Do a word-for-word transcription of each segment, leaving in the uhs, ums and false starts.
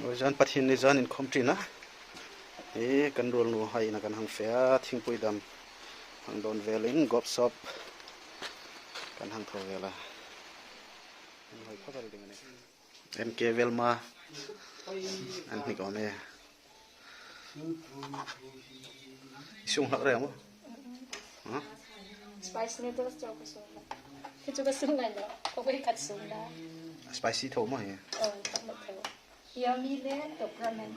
Aw, zan Pathienni zanin khawm ṭina. E, kan ruolnuhai ina kan hang fe a, thingpui dam hang dawn velin, gop sop kan hang thaw vel a. An hoi khawp el ding a nih. M K Velma an hnik awm e. I sung hlak reng maw? Ha? Spice noodles chu ka sung hlak. Chu ka sung ngai lo. Ka voi khat sung la. Spicy tho maw hi? Oh, ka hmu tho. Yummy le top ramen.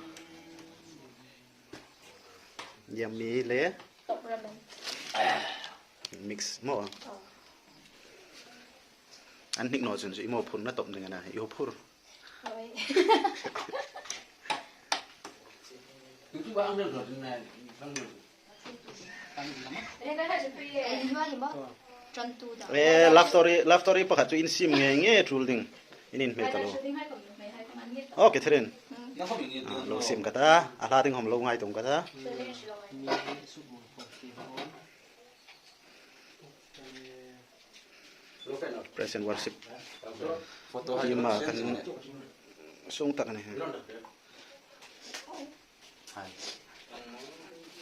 Yummy le? Top ramen. Mix maw? Oh. An hnik naw chun chu i mawphurna top ding a na, i phur. Oi. Eh, love story, love story pakhat chu in sim nge nge tul ding. In inhmeh ta lo. Oh, Catherine. Ah, lo sim ka ta. A hla ding hom lo ngai tum ka ta. Praise and worship. Ima kan sung tak a ni.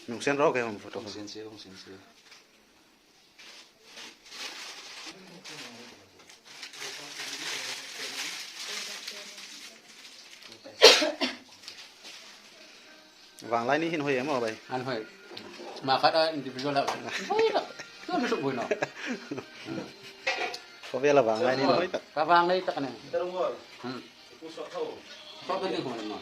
Nung sen ro ke hom photo. Nung sen se, nung sen se. Vanglai ni hin hoi em aw bai? An hoi. Ma khat a individual a. Hoi lo. Tu mi su bui no. Ko vela vanglai ni hoi tak. Ka vanglai tak ne. Hmm. Ko ka ding hoi ma.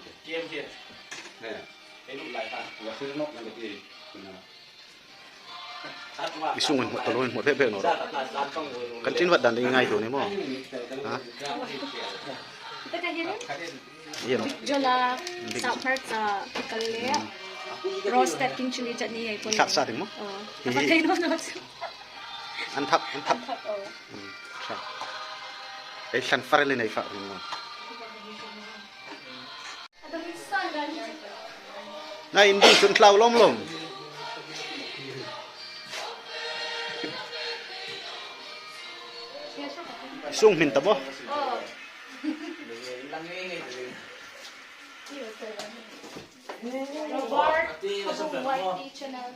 I sung an hmawt ta lo, an hmawt bek bek naw ro. Kan ṭin vat dan ding ngai tu ni maw? Ha? Iem. Jola, sa hmarcha, pickle le, roasted king chili chutney ei pawm. Thak sa ding maw? Oh. Hi, hi. Thak thei naw naw chu. An thak, an thak. An thak, oh. Hmm, thak. Ei hlan far le nei fak ding maw? Na in ding chun tlau lawm lawm. Sung hmin ta maw? Robert, Khawbung Y T channel.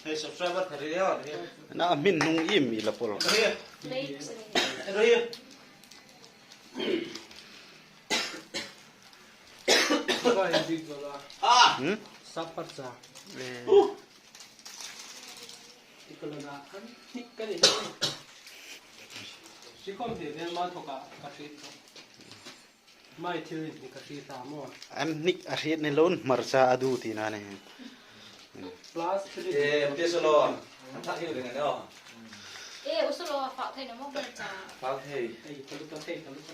Hei, subscriber thar ri le aw, hei. Na hmin hnung im i la pol. Hei. Hei, hei. Ah. Hmm? Sa hmarcha. Eh. Uh. I ka la na kan hnik ka ni. Si khom de vel ma thoka ka hriet. Mai thil in hnik a hriet ta maw? An hnik a hriet ni loin hmarcha a duh tina ni. Plus three. Eh, mute solo. An thak hiu ding a ni aw. Eh, u solo, fak thei naw maw hmarcha? Fak thei. Ei, ka lu ka thei, ka lu ka.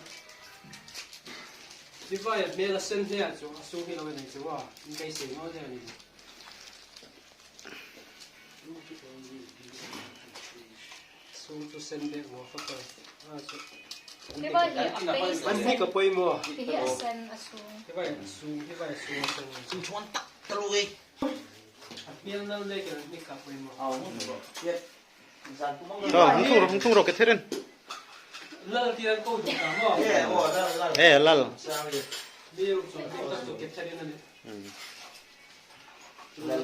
Hi vai a hmel a sen hle a chu, a sung hi lo nei chu a. In beisei naw de a ni. Sung chu sen bek maw ka pal. A chu. Hi vai hi a beisei. An hnik a poi maw? Hi hi a sen a sung. Hi vai a sung, hi vai a sung a sen. Sung chuan tak ta lo e. A hmel nal le ke hnik a poi maw? Aw, hung thung ro. Yep. Zan kum ang. Aw, hung thung ro, hung thung ro, Catherine. Lal ti an ko thung ta maw? Eh, aw, Lal, Lal. Eh, Lal. Sorry. Ni ru chu, ni ta chu Catherine a ni. Hmm. Lal.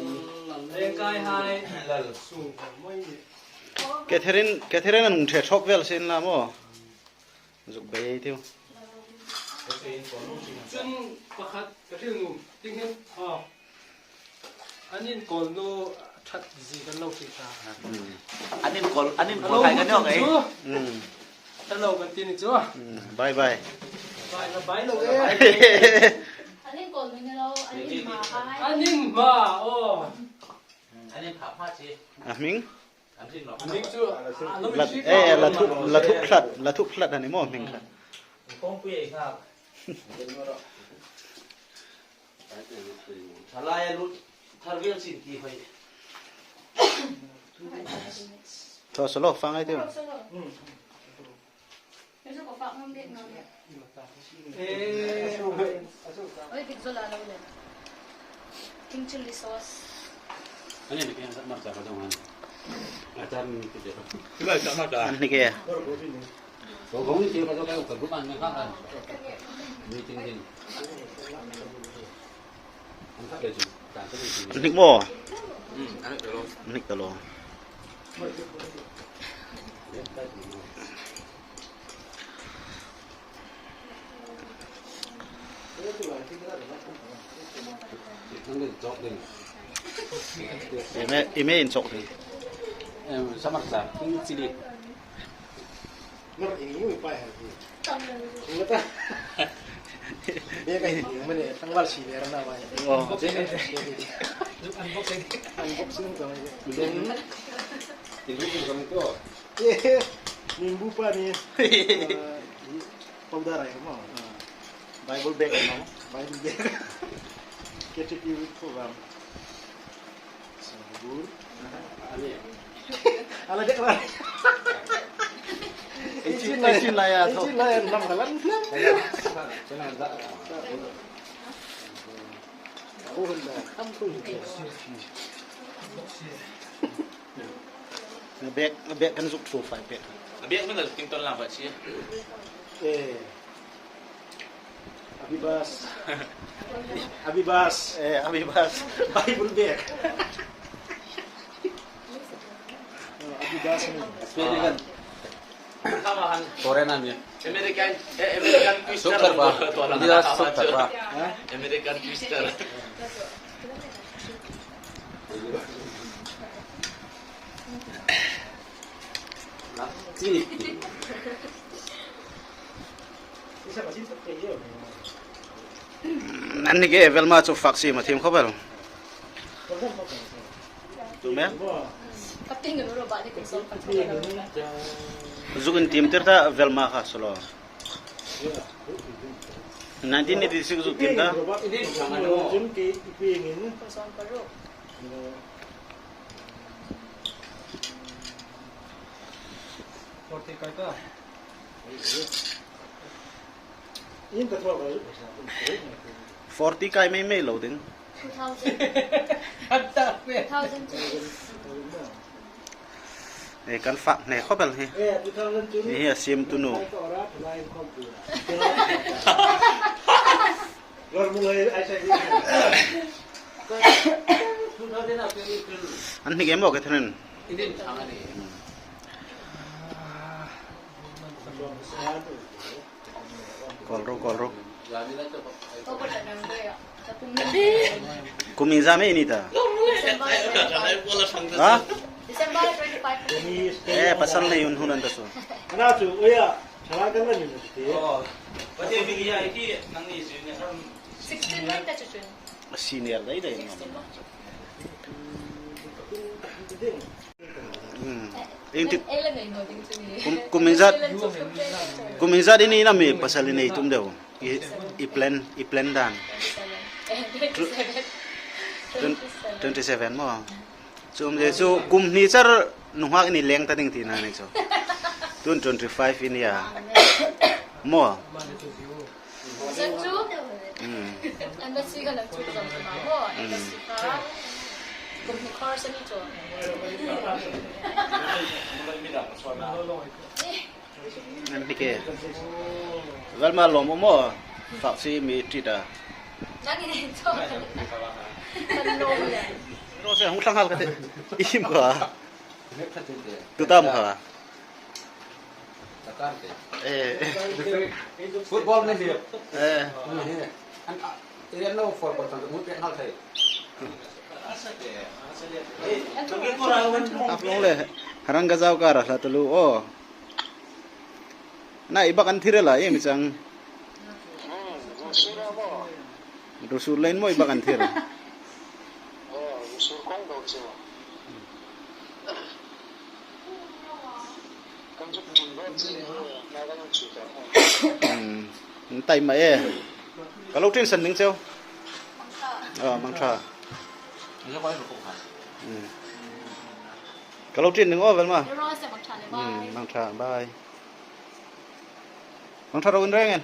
Lal. Lengkai hai. Lal. Su, mawi ni. Catherine, Catherine an hung ṭhe thlawk vel sien la maw? Zuk bei ei tiu. Chun pakhat ka hril nuom ding hin, aw. An inkawl naw ṭhat zie kan lo hriet ta. Hmm. An inkawl, an inkawl hai kan ni awk ei. Chu. Hmm. Hello kan ti ni chu. Hmm. Bye bye. Bye, bye lo e. An inkawl ni lo, an inhma hai. An inhma, aw. An inhma hma chi. A hming? Hming chu, a lo lat, eh, la thup, la thup hlat, la thup hlat a ni maw hming kha. Kawngpui ei nghak. Thalai a lut thar vel chin ti hoi. Thaw solo, fang ai tiu. Hmm. Eh, Oi, dik zola lo le. King chilli sauce. Ani ni ke sa mar sa ka dong an. Atar ni ke. Kila sa mar sa. An ni ke. Ko ko ni ke ka dong ka ko ban na ka. Ni ting ting. An ka be ju. An ni mo. Hmm, an ni lo. An ni lo. Ime, ime in chok ding. Em, samar sa, king chili. Nor ini ui pai ha. Nor ta. Be ka hi, mane, tangwal si le rana bai. Oh. Unboxing ka mai. Ini ui kami to. Nimbu pani. Ah, powder ai mo. Bible bag ai mo. Bible bag. K T P week program. Sabun. Ala dek la. Icin la, icin la ya, icin la ya, nam kalan. Oh, dah. Ampun. Bag, bag kan zuk thu fai bag. Bag man kan zuk ting ton lang ba chi. Eh. Abibas. Abibas. Eh, Abibas. Bible bag. Oh, Abibas ni. Spelling kan. Foreign an ni. American, eh, American twister. Sok thar ba. India sok thar ba. Ha? American twister. An ni ke Velma chu fak si ma thim khawp el. Tu me? Zuk intiem tir ta Velma kha solo. Nineteen eighty-six zuk tiem ta. Forty kai mei mei lo ding. Two thousand. Two thousand two. Eh, kan fak hne khawp el hi. Hi hi a siem tu nu. An hnik em aw ka thenen. Kol ro, kol ro. Kum iengzam ei ni ta? Ha? Eh, pasal nei hun hun an ta su. Senior dai dai. Hmm. Ieng ti kum, kum iengzat, kum iengzat i ni na mi pasal i nei tum deu. I, i plan, i plan dan. Twenty-seven maw. Chu um je chu kum hni char nunghak i ni leng ta ding tina ni chu. Tun twenty-five i ni a. Maw. Zan chu. Hmm. Embassy ka lam chu zan chu ma maw. Embassy ka. Kum hni course ni chu. An hni ke. Velma lawm maw. Fak si mi treat a. Nang i nei chu. Kan lawm le. Rose hung thlang hal ka te. Im ka. Tu tam kha. Eh. Football ni hi. Eh. An, a, area no for for tan mu pe hal thei. Aplong le. Harang ka zau ka ra hla tu lu o. Na i bak an thir la, iem i chang. Rusur line maw i bak an thir. Hmm. An tai ma e. Ka lo ṭin san ding cheu. Ah, Mangṭha. Hmm. Ka lo ṭin ding o Velma. Hmm, Mangṭha, bye. Mangṭha ro in reng en.